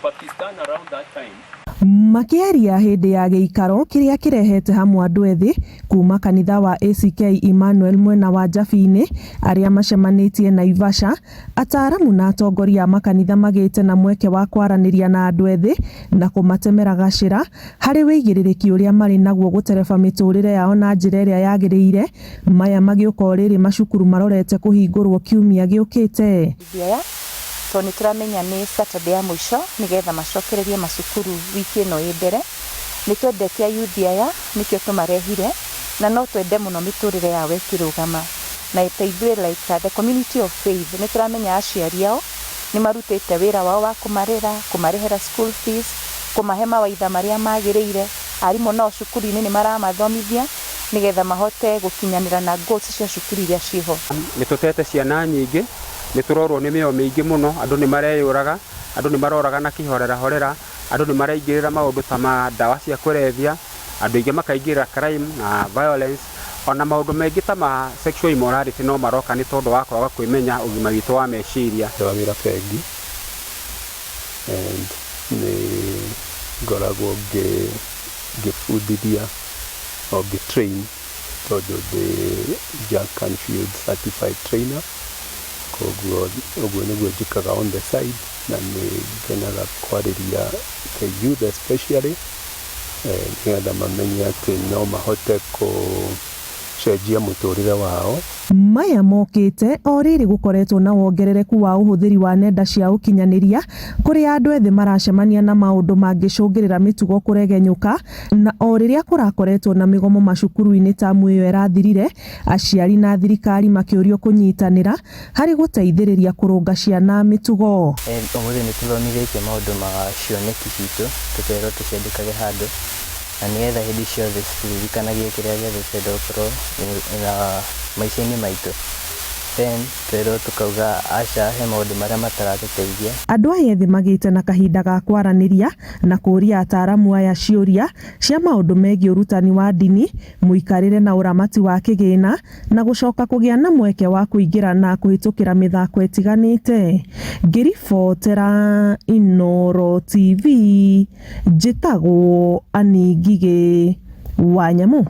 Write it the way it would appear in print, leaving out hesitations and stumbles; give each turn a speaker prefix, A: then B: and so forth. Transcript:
A: Pakistan around that time.
B: Makĩaria hĩndĩ ya gĩikaro kĩrĩa kĩrehete hamwe andũ ethĩ kuma kanitha wa ACK Emmanuel mwena wa Njabini arĩa macemanĩtie Naivasha, ataaramu na atongoria a makanitha magĩte na mweke wa kwaranĩria na andũ ethĩ na kũmatemera gacĩra harĩ wĩigĩrĩrĩki ũrĩa marĩ naguo gũtereba mĩtũrĩre yao na njĩra ĩrĩa yagĩrĩire. Maya magĩũka o rĩrĩ macukuru marorete kũhingũrwo kiumia gĩũkĩte.
C: Aya tondũ nĩ tũramenya nĩ Saturday ya mũico nĩgetha macokererie macukuru wiki ĩno ĩ mbere. Nĩ twendete ayuthi aya, nĩkĩo tũmarehire, na no twende mũno mĩtũrĩre yao ĩkĩrũgama na ta ithuĩ, like the community of faith, nĩ tũramenya aciari ao nĩ marutĩte wĩra wao wa kũmarera, kũmarĩhĩra school fees, kũmahe mawaitha marĩa magĩrĩire. Arimũ nao cukuru-inĩ nĩ maramathomithia nĩgetha mahote gũkinyanĩra na goals cia cukuru iria ciĩho.
D: Nĩ tũtete ciana nyingĩ, nĩ tũrorwo nĩ mĩoyo mĩingĩ mũno. Andũ nĩ mareyũraga, andũ nĩ maroraga na kĩhorera horera, andũ nĩ maraingĩrĩra maũndũ ta ma ndawa cia kũrebia, andũ aingĩ makaingĩrĩra crime na violence, ona maũndũ maingĩ ta ma sexual immorality no maroka nĩ tondũ wa kwaga kwĩmenya ũgima witũ wa meciria.
E: Ndutaga wĩra bengi and nĩ ngoragwo ngĩbundithia o ngĩ train tondũ ndĩ Jack Canfield certified trainer. Koguo ũguo nĩguo njĩkaga on the side, na nĩ ngenaga kwarĩria the youth especially, nĩgetha mamenye atĩ no mahote gũcenjia mũtũrĩre wao.
B: Maya mokĩte o rĩrĩ gũkoretwo na wongerereku wa ũhũthĩri wa nenda cia ũkinyanĩria, kũrĩa andũ ethĩ maracemania na maũndũ mangĩcũngĩrĩra mĩtugo kũregenyũka, na o rĩrĩa kũrakoretwo na mĩgomo macukuru-inĩ tamu ĩyo ĩrathirire, aciari na thirikari makĩũrio kũnyitanĩra harĩ gũteithĩrĩria kũrũnga ciana mĩtugo.
F: Ũmũthĩ nĩ tũthomithĩtio maũndũ ma cioneki citũ, tũkerwo tũciandĩkage handũ na nĩgetha hĩndĩ ciothe citũririkanagie kĩrĩa gĩothe tũrenda gũkorwo na maica-inĩ maitũ. Then twerwo tũkauga aca he maũndũ marĩa mataratũteithia.
B: Andũ aya ethĩ magĩte na kahinda ga kwaranĩria na kũũria ataaramu aya ciũria cia maũndũ megiĩ ũrutani wa ndini, mũikarĩre na ũramati wa kĩgĩna, na gũcoka kũgĩa na mweke wa kũingĩra na kũhĩtũkĩra mĩthako ĩtiganĩte. Ngĩribotera Inooro TV, njĩtagwo Annie Ngigĩ wa Nyamũ.